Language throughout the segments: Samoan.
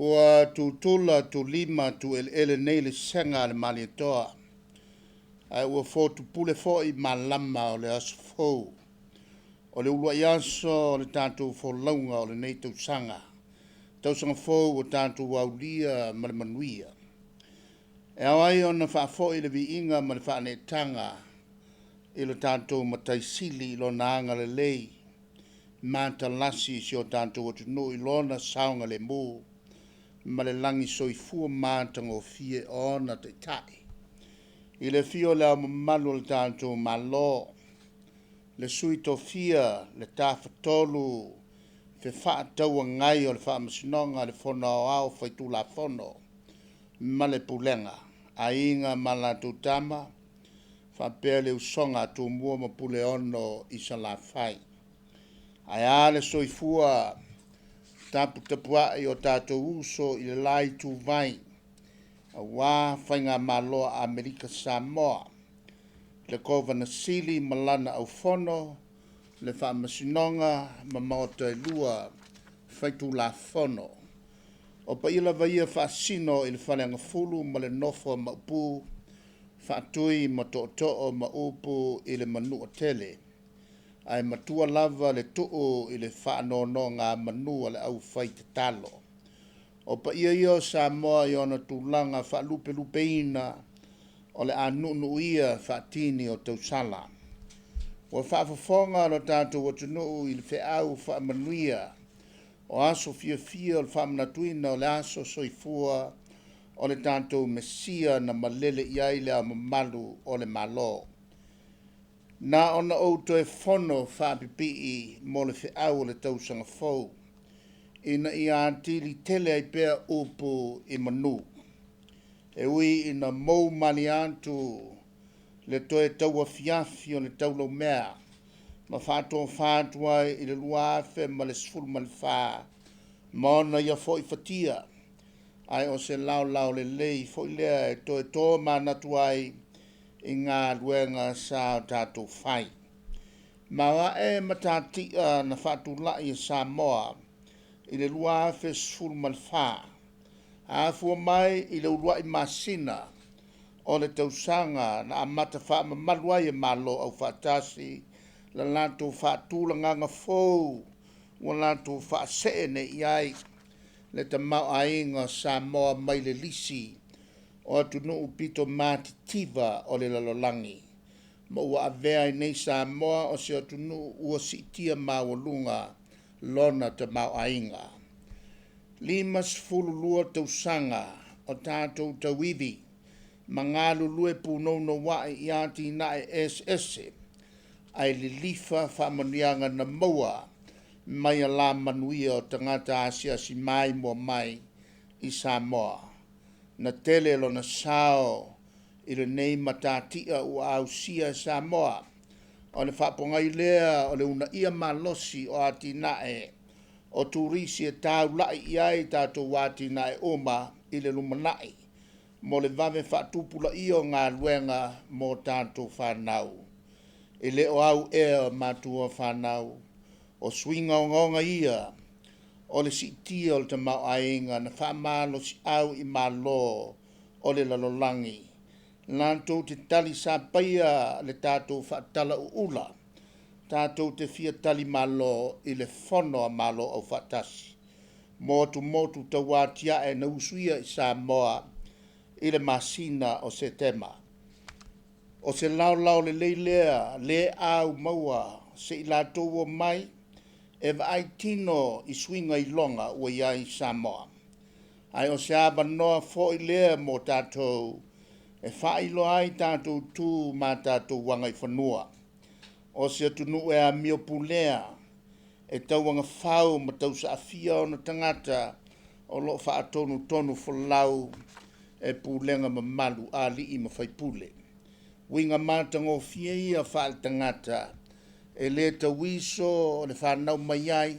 Ua tutula tulima tueleele nei le sega a le Malietoa, ae ua fotupule foi malama o le aso fou, o le uluai aso o le tatou folauga o lenei tausaga, tausaga fou ua tatou aulia ma le manuia. E ao ai ona faafoi le viiga ma le faaneetaga i lo tatou Matai Sili i Lona agalelei matalasi i si o tatou atunuu i lona saogalemu ma le lagi soifua matagofie o ona taitai. I le afio o Le Ao Mamalu o le tatou Malo, le Sui Tofia, le Tafatolu Fefaatauagai o le Faamasinoga, le Fono Aoao Faitulafono ma le Pulega, Aiga ma latou Tama, faapea le usoga a Tumua ma Puleono i Salafai. Ae a le soifua taputapuai o tatou uso i le la ituvai aua Faigamalo a Amerika Samoa, le Kovana Sili ma lana Aufono, le Faamasinoga ma Maota e Lua Faitulafono. O paia lava ia e faasino i le Faleagafulu ma le nofo a Maopu, Faatui ma Tootoo ma upu i le Manuatele. Ae matua lava le tuu i le faanonogamanu a le aufaitatalo. O paia ia o Samoa i ona tulaga faalupelupeina o le a nuunuuia faatini o tausala. Ua faafofoga lo tatou atunuu i le feau faamanuia o aso fiafia o le faamanatuina o le aso soifua o le tatou Mesia na malele i ai le Ao Mamalu o le Malo. Na ona ou toe fono faapipii mo le feau o le tausaga fou ina ia atili tele ai pea upu i manu. E ui ina mou malie atu le toe tauafiafi o le taulaumea ma faatofa atu ai i le 2014 ma ona ia foi fatia, ae o se laolao lelei foi lea e toe tomanatu ai i galuega sa o tatou fai. Ma o ae matatia na faatulai e Samoa i le 2014, afua mai i le uluai masina o le tausaga na amata faamamalu ai e Malo Aufaatasi le latou faatulagaga fou ua latou faasee nei i ai le tamaoaiga o Samoa mai le lisi o atunuu pito matitiva o le lalolagi, ma ua avea ai nei Samoa o se atunuu ua siitia maualuga lona tamaoaiga. 52 tausaga o tatou tauivi ma galulue punounou i atinae eseese ae lilifa faamanuiaga na maua mai alamanuia o tagata asiasi maimoa mai i Samoa. Na tele lona sao i lenei matatia ua ausia e Samoa, o le faapogai lea o le uunaia malosi o atinae o turisi e taulai i ai tatou atinae uma i le lumanai mo le vave faatupulaia o galuega mo tatou fanau. E le o au ea o matua o fanau, o suiga ogaoga ia o le siitia o le tamaoaiga na faamalosiau i Malo o le lalolagi latou te talisapaia le tatou faatalauula tatou te fia talimalo i le Fono a Malo Aufaatasi mo atumotu tauatiae na usuia i Samoa i le masina o Setema. O se laolao lelei lea le au maua se i latou omai e vaai tino i suiga iloga ua i ai Samoa. Ae o se avanoa foi lea mo tatou e faailoa ai tatou tu ma tatou agaifanua. O se atunuu e amio pulea, e tauagafau ma tausaafia ona tagata o lo o faatonutonu folau e pulega mamalu a alii ma faipule. Uiga matagofie ia faaletagata e le tauiso le fanau mai ai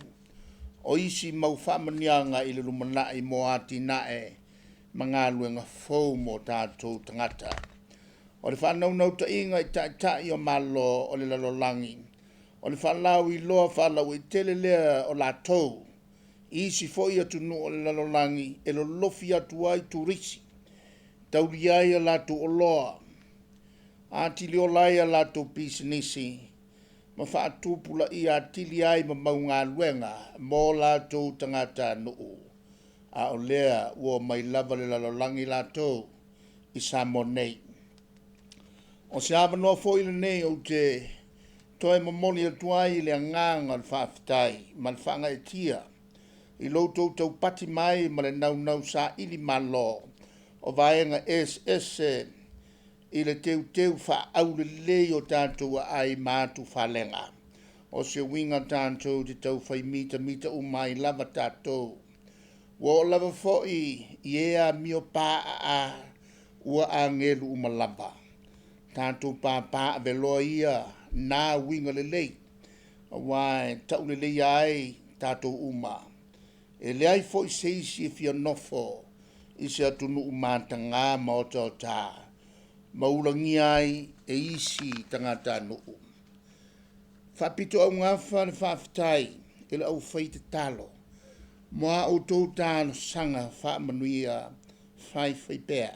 o isi mau faamanuiaga i le lumanai mo atinae ma galuega fou mo tatou tagata. O le faanaunautaiga i Taitai o Malo o le lalolagi, o le faalauiloa faalauaitele lea o latou i isi fo'i atunuu o le lalolagi e lolofi atu ai turisi, taulia ai a latou oloa, atili ola ai a latou pisinisi ma faatupulaia atili ai ma mau galuega mo latou tagatanuu, a o lea ua omai lava le lalolagi latou i Samoa nei. O se avanoa foi lenei ou te toe momoli atu ai le agaga o le faafetai ma le faagaeetia i lo outou taupati mai ma le naunau saili malo o vaega eseese i le teuteu faaaulelei o tatou aai ma atufalega. O se uiga tatou te taufai mitamita uma ai lava tatou. Ua oo lava foi i e amio paaa ua agelu uma lava. Tatou papaaveloa ia na uiga lelei aua e tauleleia ai tatou uma. E leai foi se isi e fia nofo i se atunuu mataga ma otaota ma ulagia ai e isi tagatanuu. Faapitoaugafa le faafetai i le aufaitatalo mo a outou talosaga faamanuia faifaipea.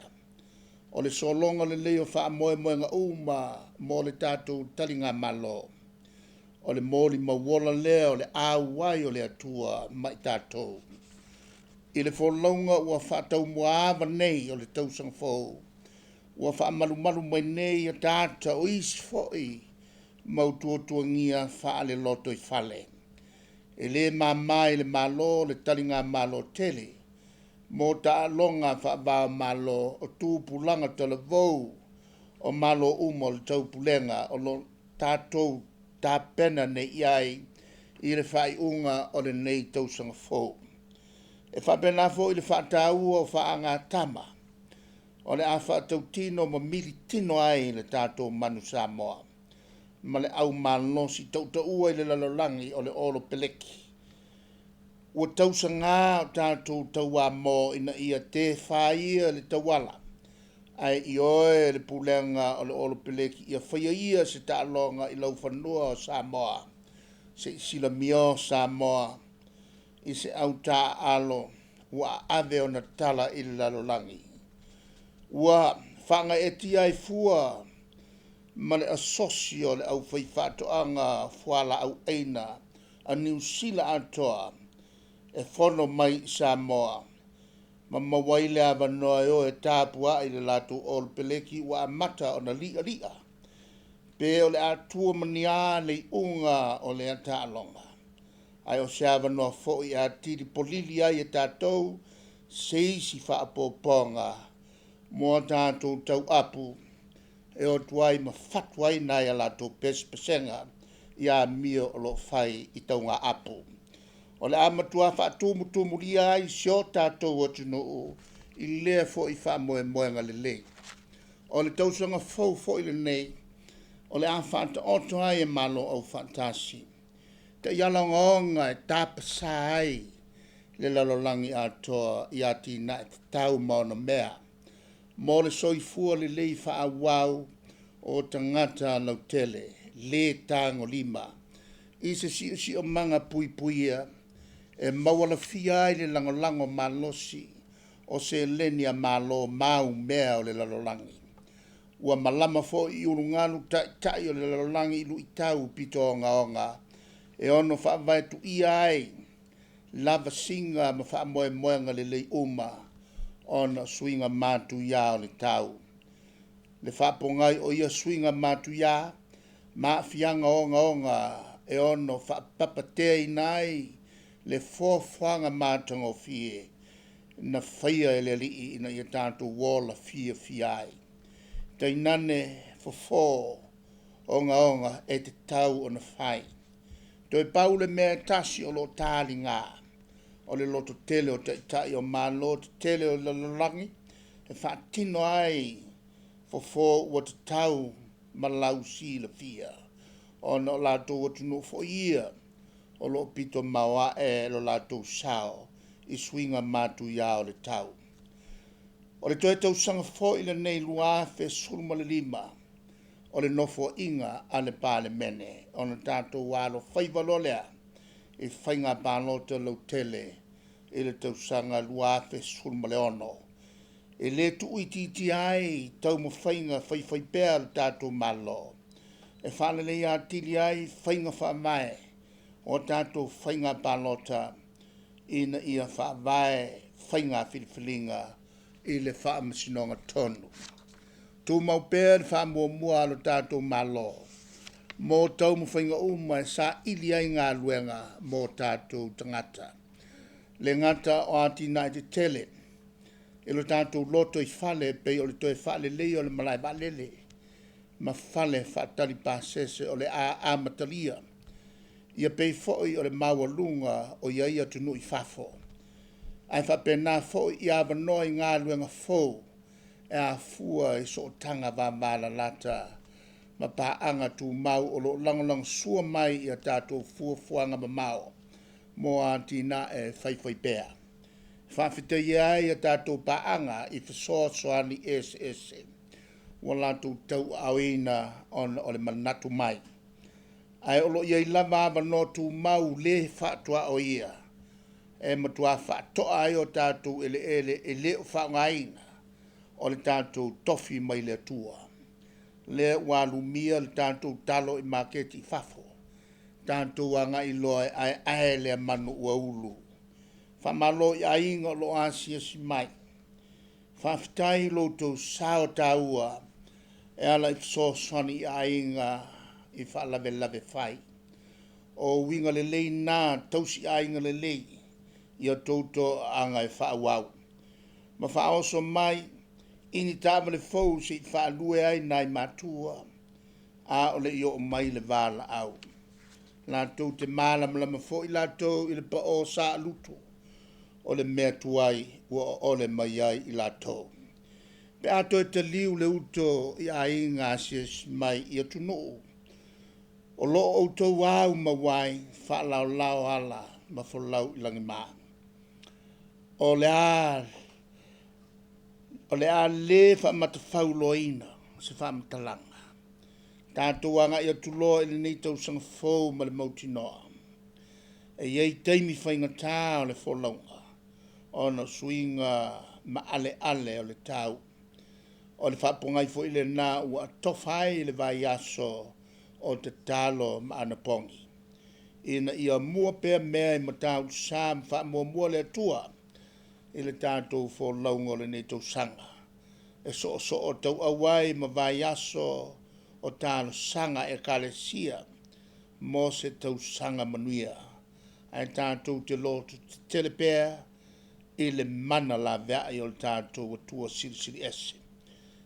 O le sologa lelei o faamoemoega uma mo le tatou taligamalo, o le molimau ola lea o le auai o le Atua ma i tatou. I le folauga ua faataumuaava nei o le tausaga fou, ua faamalumalu mai nei ataata o isi foi mau tuatuagia faale-lotoifale. E le mama i le Malo le taligamalo tele mo taaloga faava-o-Malo o tupulaga talavou o Malo uma o le Taupulega o lo o tatou tapena nei i ai i le faaiuga o lenei tausaga fou. E faapena foi le faataua o faagatama o le a faatautino ma militino ai le tatou Manu Samoa ma le au malolosi tautaua i le lalolagi o le Olo Peleki. Ua tausaga o tatou tauamo ina ia tefaia le tauala, ae ioe le pulega o le Olo Peleki ia faia ia se taaloga i laufanua o Samoa, se i silamio Samoa i se au taaalo ua aave ona tala i le lalolagi. Ua faagaeetia ai fua ma le asosi o le Aufaifaatoaga Fualaau Aina a Niu Sila atoa e fono mai i Samoa ma maua ai le avanoa e o e tapuai le latou Olo Peleki ua amata ona li'ali'a pe o le a tua ma ni a le iuga o lea taaloga. Ae o se avanoa foi e atili polili ai e tatou se isi faaopoopoga mo a tatou tauapu e o atu ai ma fatu ai nai a latou pesepesega i amio o lo o fai i taugaapu. O le a matua faatumutumulia ai si o tatou atunuu i lea foi faamoemoega lelei. O le tausaga fou foi lenei o le a faataoto ai e Malo Aufaatasi taiala ogaoga e tapasā ai le lalolagi atoa i atinae tatau ma onomea mo le soifua lelei faaauau o tagata lautele, lē tagolima i se siosiomaga puipuia e maualafia ai le lagolago malosi o seleni a Malo ma aumea o le lalolagi. Ua malama foi i ulugalu taitai o le lalolagi i luitau pito ogaoga e ono faavaetuia ai lavasiga ma faamoemoega lelei uma ona o suiga matuia o le tau. Le faapogai o ia suiga matuia ma aafiaga ogaoga e ono faapapateaina ai le foafoaga matagofie na faia e le Alii ina ia tatou ola fiafia ai. Tainane fofo ogaoga e tatau ona fai. Toe pau le mea e tasi o lo o taliga, o le lototele o Taitai o Malo tetele o le lalolagi e faatino ai fofo ua tatau ma lausilafia ona o latou atunuu foi ia o lo o pito maoae lo latou sao i suiga matuia o le tau. O le toe tausaga foi lenei 2015 o le Nofoaiga a le Palemene, ona tatou alofaiva loa lea i faiga palota lautele. i le tausaga 2016. E le tuuitiitia ai taumafaiga faifaipea a le tatou Malo e faaleleia atili ai faiga faavae o tatou faiga palota ina ia faavae faiga filifiliga i le faamasinoga tonu. Tumau pea le faamuamua a lo tatou Malo mo taumafaiga uma e saili ai galuega mo tatou tagata. E le gata o atinae tetele i lo tatou lotoifale e pei o le toe faaleleia o le malae vaalele ma fale faatali pasese o le a amatalia, ia pei foi o le maualuga o i ai atunuu i fafo, ae faapena foi i avanoa i galuega fou e afua i sootaga vavalalata ma paaga tumau o lo o lagolagosua mai i a tatou fuafuaga mamao mo atinae faifaipea. E faafetaia ai a tatou paaga i fesoasoani eseese ua latou tauaaoina ona o le manatu mai, ae o lo o i ai lava avanoa tumau le faatuaoia e matua faatoa ai o tatou eleele e le o faaaogaina o le tatou tofi mai le Atua, lea ua alumia le tatou talo i maketi i fafo, tatou agai loa e aeae lea manu ua ulu. Faamalo i aiga o lo o asiasi mai, faafetai i lo outou sao taua e ala i fesoasoani i aiga i faalavelave fai. O uiga lelei na tausi aiga lelei ia outou toaaga e faaauau ma faaoso mai i ni taavale fou se i faalue ai nai matua a o le i oo mai le valaau. Latou te malamalama foi latou i le pao salutu o le mea tuai ua oole mai ai i latou. Pe a toe taliu le uto i aiga asiasi mai i atunuu o lo o outou aumau ai, faalaolao ala ma folau i lagima. O le a le faamatafauloaina se faamatalaga, tatou agai atu loa i lenei tausaga fou ma le mautinoa, e i ai taimi faigata o le folauga ona o suiga maaleale o le tau. O le faapogai foi lena ua atofa ai le vaiaso o tatalo ma anapogi, ina ia mua pea mea i Matautusa ma faamuamua le Atua i le tatou folauga o lenei tausaga, e soosootauau ai ma vaiaso o talosaga a Ekalesia mo se tausaga manuia. Ae tatou te lototetele pea i le mana laveai o le tatou Atua Silisili Ese.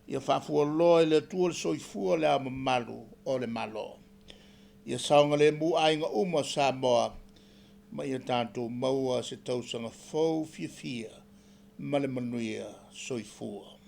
Ia faafualoa e le Atua le soifua o Le Ao Mamalu o le Malo, ia saogalemu aiga uma o Samoa, ma ia tatou maua se tausaga fou fiafia ma le manuia. Soifua.